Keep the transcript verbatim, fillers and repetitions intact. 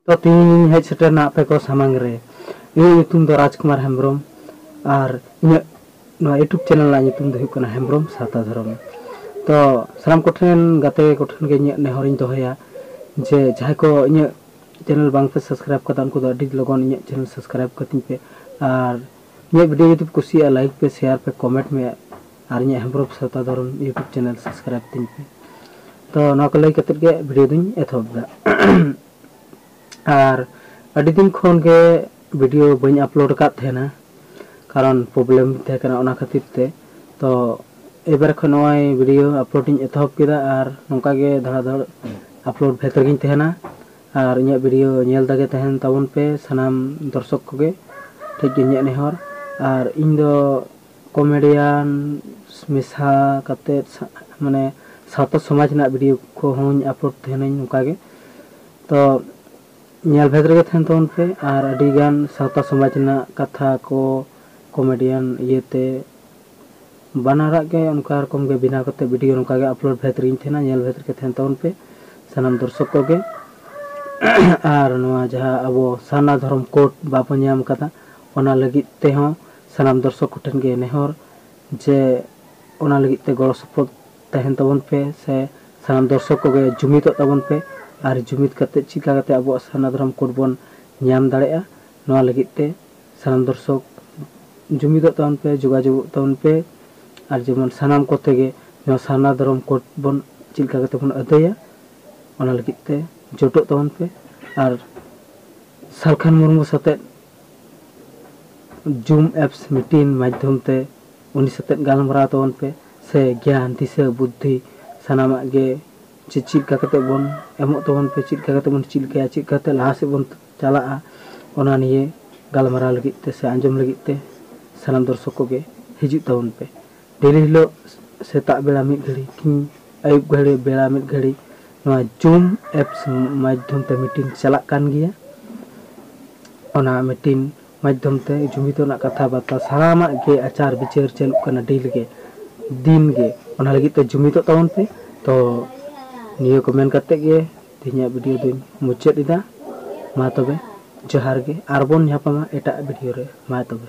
ᱛᱚ, ᱛᱮᱦᱮᱧ ᱤᱧ ᱦᱮᱡ ᱥᱮᱴᱮᱨ ᱮᱱᱟ ᱟᱯᱮ ᱠᱚ ᱥᱟᱢᱟᱝ ᱨᱮ᱾ ᱤᱧᱟᱹᱜ ᱧᱩᱛᱩᱢ ᱫᱚ ᱨᱟᱡᱽᱠᱩᱢᱟᱨ ᱦᱮᱢᱵᱨᱚᱢ ᱟᱨ ᱤᱧᱟᱹᱜ ᱱᱚᱣᱟ YouTube ᱪᱮᱱᱮᱞ ᱨᱮᱱᱟᱜ ᱧᱩᱛᱩᱢ ᱫᱚ ᱦᱩᱭᱩᱜ ᱠᱟᱱᱟ ᱦᱮᱢᱵᱨᱚᱢ ᱥᱟᱶᱛᱟ ᱫᱷᱚᱨᱚᱢ᱾ ᱛᱚ, ᱥᱟᱱᱟᱢ ᱠᱚᱴᱷᱮᱱ, ᱜᱟᱛᱮ ᱠᱚᱴᱷᱮᱱ ᱜᱮ ᱤᱧᱟᱹᱜ ᱱᱮᱦᱚᱨᱤᱧ ᱫᱚᱦᱚᱭᱟ ᱡᱮ ᱡᱟᱦᱟᱸᱭ ᱠᱚ ᱤᱧᱟᱹᱜ ᱪᱮᱱᱮᱞ ᱵᱟᱝ ᱯᱮ ᱥᱟᱵᱥᱠᱨᱟᱭᱤᱵ ᱠᱟᱫᱟ, ᱩᱱᱠᱩ ᱫᱚ ᱟᱹᱰᱤ ᱞᱚᱜᱚᱱ ᱤᱧᱟᱹᱜ ᱪᱮᱱᱮᱞ ᱥᱟᱵᱥᱠᱨᱟᱭᱤᱵ ᱠᱟᱹᱛᱤᱧ ᱯᱮ᱾ ᱟᱨ ᱤᱧᱟᱹᱜ ᱵᱷᱤᱰᱤᱭᱳ ᱡᱩᱫᱤ ᱯᱮ ᱠᱩᱥᱤᱭᱟᱜᱼᱟ, ᱞᱟᱭᱤᱠ ᱯᱮ, ᱥᱮᱭᱟᱨ ᱯᱮ, ᱠᱚᱢᱮᱱᱴ ᱢᱮ, ᱟᱨ ᱤᱧᱟᱹᱜ ᱦᱮᱢᱵᱨᱚᱢ ᱥᱟᱶᱛᱟ ᱫᱷᱚᱨᱚᱢ YouTube ᱪᱮᱱᱮᱞ ᱥᱟᱵᱥᱠᱨᱟᱭᱤᱵ ᱛᱤᱧ ᱯᱮ᱾ ᱛᱚ, ᱱᱚᱣᱟ ᱠᱚ ᱞᱟᱹᱭ ᱠᱟᱛᱮᱫ ᱜᱮ ᱵᱷᱤᱰᱤᱭᱳ ᱫᱚᱧ ᱮᱛᱚᱦᱚᱵ ᱮᱫᱟ᱾ ᱟᱨ ᱟᱹᱰᱤ ᱫᱤᱱ ᱠᱷᱚᱱ ᱜᱮ ᱵᱷᱤᱰᱤᱭᱳ ᱵᱟᱹᱧ ᱟᱯᱞᱳᱰ ᱟᱠᱟᱫ ᱛᱟᱦᱮᱱᱟ, ᱠᱟᱨᱚᱱ ᱯᱨᱚᱵᱞᱮᱢ ᱛᱟᱦᱮᱸ ᱠᱟᱱᱟ, ᱚᱱᱟ ᱠᱷᱟᱹᱛᱤᱨ ᱛᱮ᱾ ᱛᱚ, ᱮᱵᱟᱨ ᱠᱷᱚᱱ ᱱᱚᱜᱼᱚᱭ ᱵᱷᱤᱰᱤᱭᱳ ᱟᱯᱞᱳᱰ ᱤᱧ ᱮᱛᱚᱦᱚᱵ ᱠᱮᱫᱟ, ᱟᱨ ᱱᱚᱝᱠᱟ ᱜᱮ ᱫᱷᱟᱲᱟ ᱫᱷᱟᱲ ᱟᱯᱞᱳᱰ ᱵᱷᱮᱫ ᱨᱮᱜᱮᱧ ᱛᱟᱦᱮᱱᱟ᱾ ᱟᱨ ᱤᱧᱟᱹᱜ ᱵᱷᱤᱰᱤᱭᱳ ᱧᱮᱞ ᱫᱟᱜᱮ ᱛᱟᱦᱮᱱ ᱛᱟᱵᱚᱱ ᱯᱮ ᱥᱟᱱᱟᱢ ᱫᱚᱨᱥᱚᱠ ᱠᱚᱜᱮ, ᱴᱷᱤᱠ ᱜᱮ ᱤᱧᱟᱹᱜ ᱱᱮᱦᱚᱨ᱾ ᱟᱨ ᱤᱧ ᱫᱚ ᱠᱚᱢᱮᱰᱤᱭᱟᱱ ᱢᱮᱥᱟ ᱠᱟᱛᱮᱫ ᱥᱟ-, ᱢᱟᱱᱮ ᱥᱟᱶᱛᱟ ᱥᱚᱢᱟᱡᱽ ᱨᱮᱱᱟᱜ ᱵᱷᱤᱰᱤᱭᱳ ᱠᱚᱦᱚᱸᱧ ᱟᱯᱞᱳᱰ ᱛᱟᱦᱮᱱᱟᱹᱧ ᱱᱚᱝᱠᱟ ᱜᱮ᱾ ᱛᱚ, ᱧᱮᱞ ᱵᱷᱮᱫ ᱨᱮᱜᱮ ᱛᱟᱦᱮᱱ ᱛᱟᱵᱚᱱ ᱯᱮ᱾ ᱟᱨ ᱟᱹᱰᱤ ᱜᱟᱱ ᱥᱟᱶᱛᱟ ᱥᱚᱢᱟᱡᱽ ᱨᱮᱱᱟᱜ ᱠᱟᱛᱷᱟ ᱠᱚ ᱠᱚᱢᱮᱰᱤᱭᱟᱱ ᱤᱭᱟᱹᱛᱮ ᱵᱟᱱᱟᱨᱟᱜ ᱜᱮ ᱚᱱᱠᱟ ᱨᱚᱠᱚᱢ ᱜᱮ ᱵᱮᱱᱟᱣ ᱠᱟᱛᱮ ᱵᱷᱤᱰᱤᱭᱳ ᱱᱚᱝᱠᱟ ᱜᱮ ᱟᱯᱞᱳᱰ ᱵᱷᱮᱫ ᱨᱮᱜᱮᱧ ᱛᱟᱦᱮᱱᱟ᱾ ᱧᱮᱞ ᱵᱷᱮᱫ ᱨᱮᱜᱮ ᱛᱟᱦᱮᱱ ᱛᱟᱵᱚᱱ ᱯᱮ ᱥᱟᱱᱟᱢ ᱫᱚᱨᱥᱚᱠ ᱠᱚᱜᱮ᱾ ᱟᱨ ᱱᱚᱣᱟ ᱡᱟᱦᱟᱸ ᱟᱵᱚ ᱥᱟᱨᱱᱟ ᱫᱷᱚᱨᱚᱢ ᱠᱳᱰ ᱵᱟᱵᱚᱱ ᱧᱟᱢ ᱠᱟᱫᱟ, ᱚᱱᱟ ᱞᱟᱹᱜᱤᱫ ᱛᱮᱦᱚᱸ ᱥᱟᱱᱟᱢ ᱫᱚᱨᱥᱚᱠ ᱠᱚᱴᱷᱮᱱ ᱜᱮ ᱱᱮᱦᱚᱨ ᱡᱮ ᱚᱱᱟ ᱞᱟᱹᱜᱤᱫ ᱛᱮ ᱜᱚᱲᱚ ᱥᱚᱯᱚᱦᱚᱫ ᱛᱟᱦᱮᱱ ᱛᱟᱵᱚᱱ ᱯᱮ, ᱥᱮ ᱥᱟᱱᱟᱢ ᱫᱚᱨᱥᱚᱠ ᱠᱚᱜᱮ ᱡᱩᱢᱤᱫᱚᱜ ᱛᱟᱵᱚᱱ ᱯᱮ᱾ ᱟᱨ ᱡᱩᱢᱤᱫ ᱠᱟᱛᱮ ᱪᱮᱫ ᱞᱮᱠᱟ ᱠᱟᱛᱮ ᱟᱵᱚᱣᱟᱜ ᱥᱟᱨᱱᱟ ᱫᱷᱚᱨᱚᱢ ᱠᱳᱰ ᱵᱚᱱ ᱧᱟᱢ ᱫᱟᱲᱮᱭᱟᱜᱼᱟ, ᱱᱚᱣᱟ ᱞᱟᱹᱜᱤᱫ ᱛᱮ ᱥᱟᱱᱟᱢ ᱫᱚᱨᱥᱚᱠ ᱡᱩᱢᱤᱫᱚᱜ ᱛᱟᱵᱚᱱ ᱯᱮ, ᱡᱳᱜᱟᱡᱳᱜᱚᱜ ᱛᱟᱵᱚᱱ ᱯᱮ᱾ ᱟᱨ ᱡᱮᱢᱚᱱ ᱥᱟᱱᱟᱢ ᱠᱚᱛᱮ ᱜᱮ ᱱᱚᱣᱟ ᱥᱟᱨᱱᱟ ᱫᱷᱚᱨᱚᱢ ᱠᱳᱰ ᱵᱚᱱ ᱪᱮᱫ ᱞᱮᱠᱟ ᱠᱟᱛᱮ ᱵᱚᱱ ᱟᱹᱫᱟᱹᱭᱟ, ᱚᱱᱟ ᱞᱟᱹᱜᱤᱫ ᱛᱮ ᱡᱳᱴᱚᱜ ᱛᱟᱵᱚᱱ ᱯᱮ᱾ ᱟᱨ ᱥᱟᱞᱠᱷᱟᱱ ᱢᱩᱨᱢᱩ ᱥᱟᱛᱮᱜ ᱡᱩᱢ ᱮᱯᱥ ᱢᱤᱴᱤᱝ ᱢᱟᱫᱽᱫᱷᱚᱢ ᱛᱮ ᱩᱱᱤ ᱥᱟᱛᱮᱜ ᱜᱟᱞᱢᱟᱨᱟᱣ ᱛᱟᱵᱚᱱ ᱯᱮ, ᱥᱮ ᱜᱮᱭᱟᱱ ᱫᱤᱥᱟᱹ ᱵᱩᱫᱽᱫᱷᱤ ᱥᱟᱱᱟᱢᱟᱜ ᱜᱮ ᱪᱮᱫ, ᱪᱮᱫ ᱞᱮᱠᱟ ᱠᱟᱛᱮ ᱵᱚᱱ ᱮᱢᱚᱜ ᱛᱟᱵᱚᱱ ᱯᱮ, ᱪᱮᱫ ᱞᱮᱠᱟ ᱠᱟᱛᱮ ᱵᱚᱱ ᱪᱮᱫ ᱞᱮᱠᱟᱭᱟ, ᱪᱮᱫ ᱞᱮᱠᱟᱛᱮ ᱞᱟᱦᱟ ᱥᱮᱫ ᱵᱚᱱ ᱪᱟᱞᱟᱜᱼᱟ, ᱚᱱᱟ ᱱᱤᱭᱮ ᱜᱟᱞᱢᱟᱨᱟᱣ ᱞᱟᱹᱜᱤᱫ ᱛᱮ ᱥᱮ ᱟᱸᱡᱚᱢ ᱞᱟᱹᱜᱤᱫ ᱛᱮ ᱥᱟᱱᱟᱢ ᱫᱚᱨᱥᱚᱠ ᱠᱚᱜᱮ ᱦᱤᱡᱩᱜ ᱛᱟᱵᱚᱱ ᱯᱮ᱾ ᱰᱮᱞᱤ ᱦᱤᱞᱳᱜ ᱥᱮᱛᱟᱜ ᱵᱮᱲᱟ ᱢᱤᱫ ᱜᱷᱟᱹᱲᱤ, ᱠᱤ ᱟᱹᱭᱩᱵ ᱜᱷᱟᱹᱲᱤ ᱵᱮᱲᱟ ᱢᱤᱫ ᱜᱷᱟᱹᱲᱤ ᱱᱚᱣᱟ ᱡᱩᱢ ᱮᱯᱥ ᱢᱟᱫᱽᱫᱷᱚᱢ ᱛᱮ ᱢᱤᱴᱤᱝ ᱪᱟᱞᱟᱜ ᱠᱟᱱ ᱜᱮᱭᱟ᱾ ᱚᱱᱟ ᱢᱤᱴᱤᱝ ᱢᱟᱫᱽᱫᱷᱚᱢ ᱛᱮ ᱡᱩᱢᱤᱫ ᱨᱮᱱᱟᱜ ᱠᱟᱛᱷᱟ ᱵᱟᱨᱛᱟ ᱥᱟᱱᱟᱢᱟᱜ ᱜᱮ ᱟᱪᱟᱨ ᱵᱤᱪᱟᱹᱨ ᱪᱟᱹᱞᱩᱜ ᱠᱟᱱᱟ ᱰᱮᱞᱤ ᱜᱮ, ᱫᱤᱱ ᱜᱮ᱾ ᱚᱱᱟ ᱞᱟᱹᱜᱤᱫ ᱛᱮ ᱡᱩᱢᱤᱫᱚᱜ ᱛᱟᱵᱚᱱ ᱯᱮ᱾ ᱛᱚ, ᱱᱤᱭᱟᱹ ᱠᱚ ᱢᱮᱱ ᱠᱟᱛᱮ ᱜᱮ ᱛᱮᱦᱮᱧᱟᱜ ᱵᱷᱤᱰᱤᱭᱳ ᱫᱚᱧ ᱢᱩᱪᱟᱹᱫ ᱮᱫᱟ᱾ ᱢᱟ ᱛᱚᱵᱮ, ᱡᱚᱦᱟᱨ ᱜᱮ, ᱟᱨᱵᱚᱱ ᱧᱟᱯᱟᱢᱟ ᱮᱴᱟᱜ video ᱨᱮ᱾ ᱢᱟ ᱛᱚᱵᱮ᱾